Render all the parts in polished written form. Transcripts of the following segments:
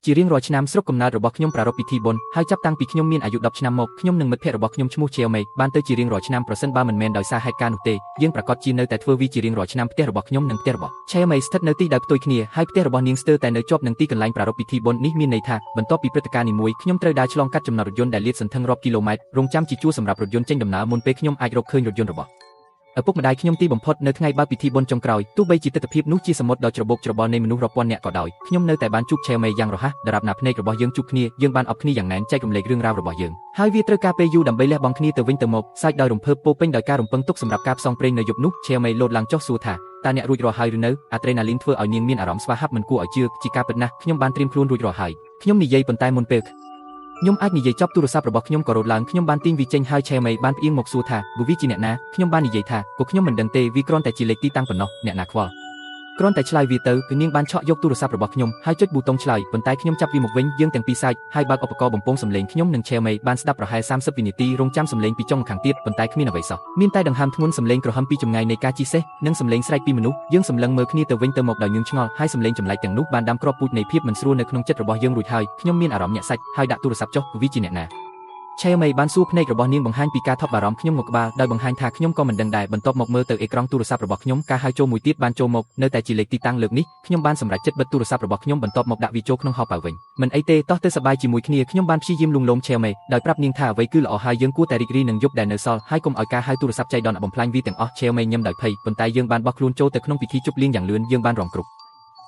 ជារៀងរាល់ឆ្នាំស្រុកកំណើតរបស់ខ្ញុំប្រារព្ធពិធីបុណ្យហើយចាប់តាំងពីខ្ញុំមានអាយុ10ឆ្នាំមកខ្ញុំនិងមិត្តភ័ក្តិរបស់ខ្ញុំឈ្មោះឆេវមេបានទៅជារៀងរាល់ឆ្នាំប្រសិនបើមិនមែនដោយសារហេតុការណ៍នោះទេយើងប្រាកដជានៅតែធ្វើវាជារៀងរាល់ឆ្នាំផ្ទះរបស់ខ្ញុំនិងផ្ទះរបស់ឆេវមេស្ថិតនៅទីដែលផ្ទុយគ្នាហើយផ្ទះរបស់នាងស្ទើរតែនៅជាប់នឹងទីកន្លែងប្រារព្ធពិធីបុណ្យនេះមានន័យថាបន្ទាប់ពីព្រឹត្តិការណ៍នីមួយខ្ញុំត្រូវដើរឆ្លងកាត់ចំណតរថយន្តដែលលាតសន្ធឹងរាប់គីឡូម៉ែត្ររងចាំជាជួរសម្រាប់រថយន្តចេញដំណើរមុនពេលខ្ញុំអាចរកឃើញរថយន្តរបស់ឪពុកម្ដាយខ្ញុំទីបំផុតនៅថ្ងៃបើកពិធីបុណ្យចុងក្រោយទោះបីជាទិដ្ឋភាពនោះជាសមុទ្រដ៏ច្របូកច្របល់នៃមនុស្សរាប់ពាន់នាក់ក៏ដោយខ្ញុំនៅតែបានជួបឆេវមេយ៉ាងរហ័សដរាបណាភ្នែករបស់យើងជួបគ្នាយើងបានអបគ្នាយ៉ាងណែនចែករំលែករឿងរ៉ាវរបស់យើងហើយវាត្រូវការពេលយូរដើម្បីលះបង់គ្នាទៅវិញទៅមកសាច់ដោយរំភើបពោពេញដោយការរំពឹងទុកសម្រាប់ការផ្សងព្រេងនៅយប់នោះឆេវមេលោតឡើងចុះសួរថាតើអ្នករួចរាល់ហើយឬនៅអាដ្រេណាលីនធ្វើឲ្យនាងមានអារម្មណ៍ស្វាហាប់មិនគួរឲ្យជឿជាការពិតណាស់ខ្ញុំបានត្រៀមខ្លួនរួចរាល់ហើយខ្ញុំនិយាយប៉ុន្តែមុនពេលខ្ញុំអាចនិយាយចប់ទូរស័ព្ទរបស់ខ្ញុំក៏រត់ឡើងខ្ញុំបានទាញវាចេញហើយឆេវមេបានផ្អៀងមកសួរថាវាជាអ្នកណាខ្ញុំបាននិយាយថាក៏ខ្ញុំមិនដឹងទេវាគ្រាន់តែជាលេខទីតាំងប៉ុណ្ណោះអ្នកណាខ្វល់គ្រាន់តែឆ្លើយវាទៅគឺនាងបានឆក់យកទូរស័ព្ទរបស់ខ្ញុំហើយចុចប៊ូតុងឆ្លើយប៉ុន្តែខ្ញុំចាប់វាមកវិញយើងទាំងពីរសាច់ហើយបើកឧបករណ៍បំពងសំឡេងខ្ញុំនិងឆេវមេបានស្ដាប់ប្រហែល30វិនាទីរងចាំសំឡេងពីចុងខាងទៀតប៉ុន្តែគ្មានអ្វីសោះមានតែដង្ហើមធ្ងន់សំឡេងក្រហមពីចម្ងាយនៃការជិះសេះនិងសំឡេងស្រែកពីមនុស្សយើងសម្លឹងមើលគ្នាទៅវិញទៅមកដោយងឿងឆ្ងល់ហើយសំឡេងចម្លែកទាំងនោះបានដាំគ្រាប់ពូជនៃភាពមិនស្រួលនៅក្នុងចិត្តរបស់យើងរួចហើយខ្ញុំមានអារម្មណ៍ញាក់សាច់ហើយដាក់ទូរស័ព្ទចុះវាជាអ្នកណាឆេវមេបានសួរភ្នែករបស់នាងបង្ហាញពីការថប់បារម្ភខ្ញុំងក់ក្បាលដោយបង្ហាញថាខ្ញុំក៏មិនដឹងដែរបន្ទាប់មកមើលទៅអេក្រង់ទូរស័ព្ទរបស់ខ្ញុំការហៅចូលមួយទៀតបានចូលមកនៅតែជាលេខទីតាំងលើកនេះខ្ញុំបានសម្រេចចិត្តបិទទូរស័ព្ទរបស់ខ្ញុំបន្ទាប់មកដាក់វាចូលក្នុងហោប៉ៅវិញមិនអីទេតោះទៅសប្បាយជាមួយគ្នាខ្ញុំបានព្យាយាមលួងលោមឆេវមេដោយប្រាប់នាងថាអ្វីគឺល្អហើយយើងគួរតែរីករាយនឹងយប់ដែលនៅសល់ហើយកុំឲ្យការហៅទូរស័ព្ទចៃដន្យបំផ្លាញវាទាំងអស់ឆេវមេញឹមដោយភ័យប៉ុន្តែយើងបានបោះខ្លួនចូលទៅក្នុងពិធីជប់លៀងយ៉ាងលឿនយើងបានរងគ្រប់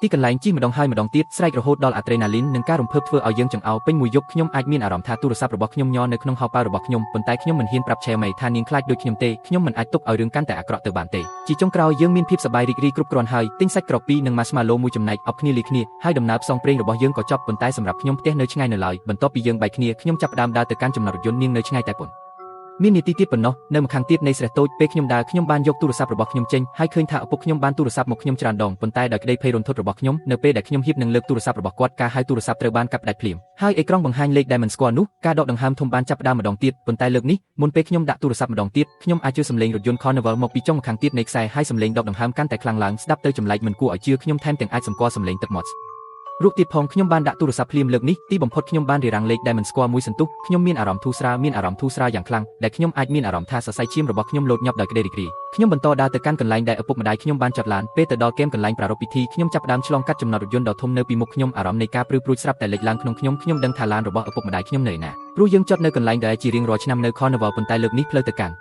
ទីកន្លែងជិះម្ដងហើយម្ដងទៀតស្រែករហូតដល់អាដ្រេណាលីននិងការរំភើបធ្វើឲ្យយើងចង្អោរពេញមួយយប់ខ្ញុំអាចមានអារម្មណ៍ថាទូរស័ព្ទរបស់ខ្ញុំញ័រនៅក្នុងហោប៉ៅរបស់ខ្ញុំប៉ុន្តែខ្ញុំមិនហ៊ានប្រាប់ឆេវមេថានាងខ្លាចដូចខ្ញុំទេខ្ញុំមិនអាចទុកឲ្យរឿងកាន់តែអាក្រក់ទៅបានទេជាចុងក្រោយយើងមានភាពសប្បាយរីករាយគ្រប់គ្រាន់ហើយទិញសាច់ក្រកពីរនិងម៉ាស្មាឡូមួយចំណែកអបគ្នាលាគ្នាហើយដំណើរផ្សងព្រេងរបស់យើងក៏ចប់ប៉ុន្តែសម្រាប់ខ្ញុំផ្ទះនៅឆ្ងាយនៅឡើយបន្ទាប់ពីយើងបែកគ្នាខ្ញុំចាប់ផ្ដើមដើរទៅកាន់ចំណតរថយន្តនាងនៅឆ្ងាយតែប៉ុណ្ណមាននាទីទៀតប៉ុណ្ណោះនៅម្ខាងទៀតនៃស្រះតូចពេលខ្ញុំដើរខ្ញុំបានយកទូរស័ព្ទរបស់ខ្ញុំចេញហើយឃើញថាឪពុកខ្ញុំបានទូរស័ព្ទមកខ្ញុំច្រើនដងប៉ុន្តែដោយក្តីភ័យរន្ធត់របស់ខ្ញុំនៅពេលដែលខ្ញុំហៀបនឹងលើកទូរស័ព្ទរបស់គាត់ការហៅទូរស័ព្ទត្រូវបានកាត់ផ្តាច់ភ្លាមហើយអេក្រង់បង្ហាញលេខដែលមិនស្គាល់នោះការដកដង្ហើមធំបានចាប់ផ្ដើមម្ដងទៀតប៉ុន្តែលើកនេះមុនពេលខ្ញុំដាក់ទូរស័ព្ទម្ដងទៀតខ្ញុំអាចជឿសំឡេងរថយន្ត Carnival មកពីចុងម្ខាងទៀតនៃខ្សែហើយសំឡេងដកដង្ហើមកាន់តែខ្លាំងឡើងស្ដាប់ទៅចម្លែកមិនគួរឲ្យជឿខ្ញុំថែមទាំងអាចសម្គាល់សំឡេងទឹកមាត់រូបទៀតផងខ្ញុំបានដាក់ទូរស័ព្ទភ្លាមលើកនេះទីបំផុតខ្ញុំបានរារាំងលេខដែលមិនស្គាល់មួយសន្ទុះខ្ញុំមានអារម្មណ៍ធូរស្រាលមានអារម្មណ៍ធូរស្រាលយ៉ាងខ្លាំងដែលខ្ញុំអាចមានអារម្មណ៍ថាសរសៃឈាមរបស់ខ្ញុំលោតញាប់ដោយក្តីរីករាយខ្ញុំបន្តដើរទៅកាន់កន្លែងដែលឪពុកម្ដាយខ្ញុំបានចតឡានពេលទៅដល់គែមកន្លែងប្រារព្ធពិធីខ្ញុំចាប់ផ្ដើមឆ្លងកាត់ចំណតរថយន្តដ៏ធំនៅពីមុខខ្ញុំអារម្មណ៍នៃការព្រឺព្រួចស្រាប់តែលេចឡើងក្នុងខ្ញុំខ្ញុំដឹងថាឡានរបស់ឪពុកម្ដាយខ្ញុំនៅឯណាព្រោះយើងចតនៅកន្លែងដែលជារៀងរាល់ឆ្នាំនៅ Carnival ប៉ុន្តែលើកនេះផ្លូវទៅកាន់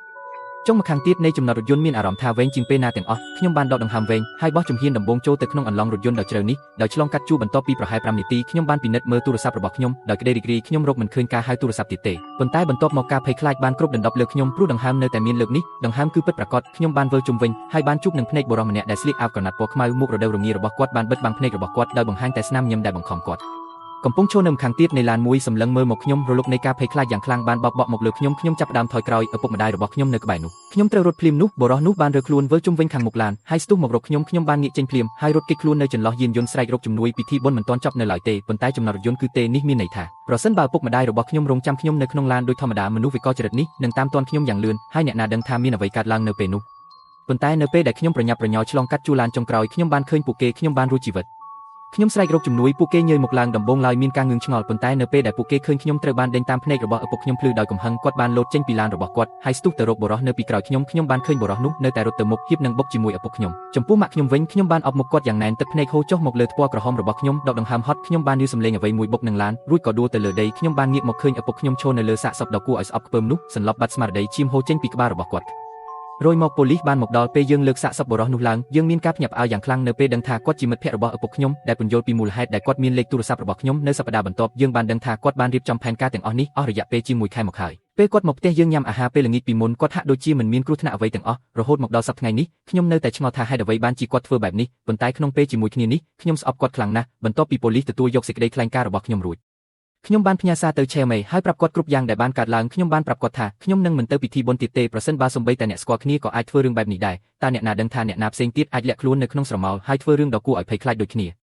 ចុងម្ខាងទៀតនៃចំណតរថយន្តមានអារម្មណ៍ថាវែងជាងពេលណាទាំងអស់ខ្ញុំបានដកដង្ហើមវែងហើយបោះជំហានដំបូងចូលទៅក្នុងអន្លង់រថយន្តដ៏ជ្រៅនេះដោយឆ្លងកាត់ជួរបន្ទាប់ពីប្រហែល5នាទីខ្ញុំបានពិនិត្យមើលទូរស័ព្ទរបស់ខ្ញុំដោយក្តីរីករាយខ្ញុំរកមិនឃើញការហៅទូរស័ព្ទទៀតទេប៉ុន្តែបន្ទាប់មកការភ័យខ្លាចបានគ្រប់ដណ្ដប់លើខ្ញុំព្រោះដង្ហើមនៅតែមានលើកនេះដង្ហើមគឺពិតប្រាកដខ្ញុំបានវិលជុំវិញហើយបានជួបនឹងភ្នែកបុរសម្នាក់ដែលស្លៀកអាវក្រណាត់ពណ៌ខ្មៅមុខរដូវរងារបស់គាត់បានបិទបាំងភ្នែករបស់គាត់ដោយបង្ហាញតែស្នាមញញឹមដែលបង្ខំគាត់កំពុងឈរនៅម្ខាងទៀតនៃឡានមួយសម្លឹងមើលមកខ្ញុំរលកនៃការភ័យខ្លាចយ៉ាងខ្លាំងបានបោកបក់មកលើខ្ញុំខ្ញុំចាប់ផ្ដើមថយក្រោយឪពុកម្ដាយរបស់ខ្ញុំនៅក្បែរនោះខ្ញុំត្រូវរត់ភ្លាមនោះបុរសនោះបានរើខ្លួនវិលជុំវិញខាងមុខឡានហើយស្ទុះមករកខ្ញុំខ្ញុំបានងាកចេញភ្លាមហើយរត់គេចខ្លួននៅចន្លោះយានយន្តស្រែករកជំនួយពិធីបុណ្យមិនទាន់ចប់នៅឡើយទេប៉ុន្តែចំណតរថយន្តគឺទេនេះមានន័យថាប្រសិនបើឪពុកម្ដាយរបស់ខ្ញុំរងចាំខ្ញុំនៅក្នុងឡានដោយធម្មតាមនុស្សវិកលចរិតនេះនឹងតាមទាន់ខ្ញុំយ៉ាងលឿនហើយអ្នកណាដឹងថាមានអ្វីកើតឡើងនៅពេលនោះប៉ុន្តែនៅពេលដែលខ្ញុំប្រញាប់ប្រញាល់ឆ្លងកាត់ជួរឡានចុងក្រោយខ្ញុំបានឃើញពួកគេខ្ញុំបានរួចជីវិតខ្ញុំស្រែករកជំនួយពួកគេញើយមកឡើងដំបូងឡើយមានការងឿងឆ្ងល់ប៉ុន្តែនៅពេលដែលពួកគេឃើញខ្ញុំត្រូវបានដេញតាមភ្នែករបស់ឪពុកខ្ញុំភ្លឺដោយកំហឹងគាត់បានលោតចេញពីឡានរបស់គាត់ហើយស្ទុះទៅរកបុរសនៅពីក្រោយខ្ញុំខ្ញុំបានឃើញបុរសនោះនៅតែរត់ទៅមុខហៀបនឹងបុកជាមួយឪពុកខ្ញុំចំពោះម៉ាក់ខ្ញុំវិញខ្ញុំបានអបមុខគាត់យ៉ាងណែនទឹកភ្នែកហូរចុះមកលើថ្ពាល់ក្រហមរបស់ខ្ញុំដកដង្ហើមហត់ខ្ញុំបានឮសំឡេងអ្វីមួយបុកនឹងឡានរួចក៏ដួលទៅលើដីខ្ញុំបានងាកមកឃើញឪពុកខ្ញុំឈរនៅលើសាកសពដ៏គួរឲ្យស្អប់ខ្ពើមនោះសន្លប់បាត់ស្មារតីឈាមហូរចេញពីក្បាលរបស់គាត់ រយមកប៉ូលីសបានមកដល់ពេលយើងលើកសាកសពបុរសនោះឡើងយើងមានការភ្ញាក់ផ្អើលយ៉ាងខ្លាំងនៅពេលដឹងថាគាត់ជាមិត្តភក្តិរបស់ឪពុកខ្ញុំដែលពន្យល់ពីមូលហេតុដែលគាត់មានលេខទូរស័ព្ទរបស់ខ្ញុំនៅសប្តាហ៍បន្ទាប់យើងបានដឹងថាគាត់បានរៀបចំផែនការទាំងអស់នេះអស់រយៈពេលជាង1ខែមកហើយពេលគាត់មកផ្ទះយើងញ៉ាំអាហារពេលល្ងាចពីមុនគាត់ហាក់ដូចជាមិនមានគ្រោះថ្នាក់អ្វីទាំងអស់រហូតមកដល់សប្តាហ៍ថ្ងៃនេះខ្ញុំនៅតែឆ្ងល់ថាហេតុអ្វីបានជាគាត់ធ្វើបែបនេះប៉ុន្តែក្នុងពេលជាមួយគ្នានេះខ្ញុំស្អប់គាត់ខ្លាំងណាស់បន្ទាប់ពីប៉ូលីសទទួលយកសេចក្តីថ្លែងការណ៍របស់ខ្ញុំរួចខ្ញុំបានផ្ញើសារទៅឆេមេហើយប្រាប់គាត់គ្រប់យ៉ាងដែលបានកើតឡើងខ្ញុំបានប្រាប់គាត់ថាខ្ញុំនឹងមិនទៅពិធីបុណ្យទៀតទេប្រសិនបើសូម្បីតែអ្នកស្គាល់គ្នាក៏អាចធ្វើរឿងបែបនេះដែរតើអ្នកណាដឹងថាអ្នកណាផ្សេងទៀតអាចលាក់ខ្លួននៅក្នុងស្រមោលហើយធ្វើរឿងដ៏គួរឲ្យភ័យខ្លាចដូចគ្នា